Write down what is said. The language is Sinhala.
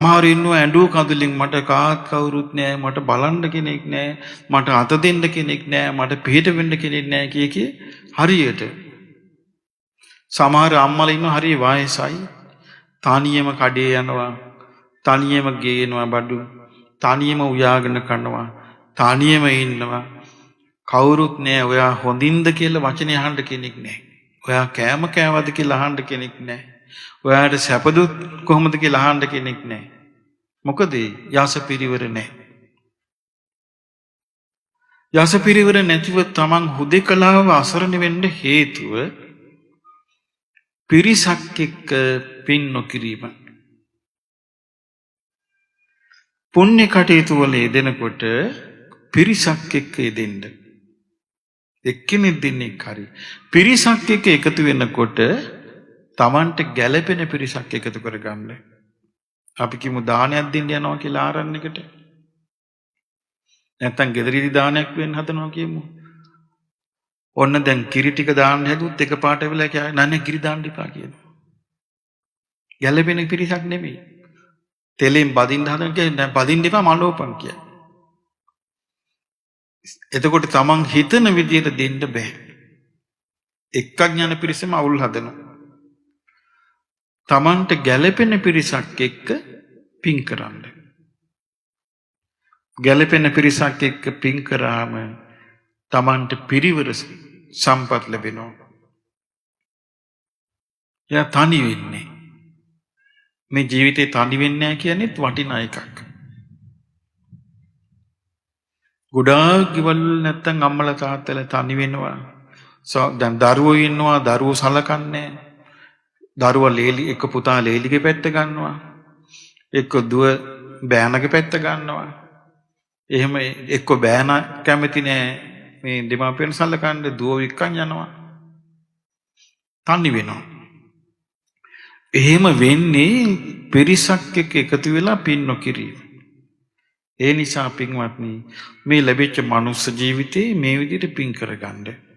සමහරු ඉන්නවා ඇඬුව කඳුලින් මට කාත් කවුරුත් නෑ, මට බලන්න කෙනෙක් නෑ, මට අත දෙන්න කෙනෙක් නෑ, මට පිහිට වෙන්න කෙනෙක් නෑ කිය කිය හරියට. සමහර අම්මලා ඉන්නවා හරිය වයසයි. තනියම කඩේ යනවා, තනියම ගේනවා බඩු, තනියම උයාගෙන කනවා, තනියම ඉන්නවා. කවුරුත් නෑ. ඔයා හොඳින්ද කියලා වචනේ අහන්න කෙනෙක් නෑ. ඔයා කෑම කෑවද කියලා අහන්න කෙනෙක් නෑ. ඔයාට සැපදුත් කොහොමද කියලා අහන්න කෙනෙක් නෑ. මොකද යස පිරිවර නෑ. යස පිරිවර නැතිව තමන් හුදෙකලාව අසරණ වෙන්න හේතුව පිරිසක් එක්ක පින් නොකිරීම. පුණ්‍ය කටයුතු වල යෙදෙනකොට පිරිසක් එක්ක යෙදෙන්න. එක්කෙනෙක් දෙන්නෙක් හරි පිරිසක් එක්ක එකතු වෙනකොට තමන්ට ගැළපෙන පිරිසක් එකතු කරගන්න. අපි කියමු දානයක් දෙන්න යනවා කියලා ආරණ්‍යකට. නැත්තම් ගෙදරදී දානයක් වෙන්න හදනවා කියමු. ඔන්න දැන් කිරි ටික දාන්න හැදුවොත් එකපාරට වෙලා කියයි නෑ නෑ කිරි දාන්න එපා කියනවා. ගැළපෙන පිරිසක් නෙමෙයි. තෙලෙන් බදින්න හදන කියන්නේ නෑ බදින්න එපා මලෝපන් කියයි. එතකොට තමන් හිතන විදියට දෙන්න බෑ. එක්කක් යන පිරිසම අවුල් හදනවා. තමන්ට ගැළපෙන පිරිසක් එක්ක පින් කරන්න. ගැළපෙන පිරිසක් එක්ක පින් කරාම තමන්ට පිරිවර සම්පත් ලැබෙනවා. එයා තනි වෙන්නේ. මේ ජීවිතේ තනි වෙන්නේ නැහැ කියන්නේත් වටිනා එකක්. ගොඩාක් ගෙවල් වල නැත්තම් අම්මලා තාත්තලා තනි වෙනවා. දැන් දරුවෝ ඉන්නවා, දරුවෝ සලකන්නේ නැහැ. දරුවා ලේලි එක පුතා ලේලිගේ පැත්ත ගන්නවා. එක්ක දුව බෑනගේ පැත්ත ගන්නවා. එහෙම එක්ක බෑන කැමති නෑ මේ දෙමාපියන් සලකන්න, දුව වික්කන් යනවා. තනි වෙනවා. එහෙම වෙන්නේ පිරිසක් එක්ක එකතු වෙලා පින් නොකිරීම. ඒ නිසා පින්වත්නි, මේ ලැබිච්ච මනුස්ස ජීවිතේ මේ විදිහට පින් කරගන්න.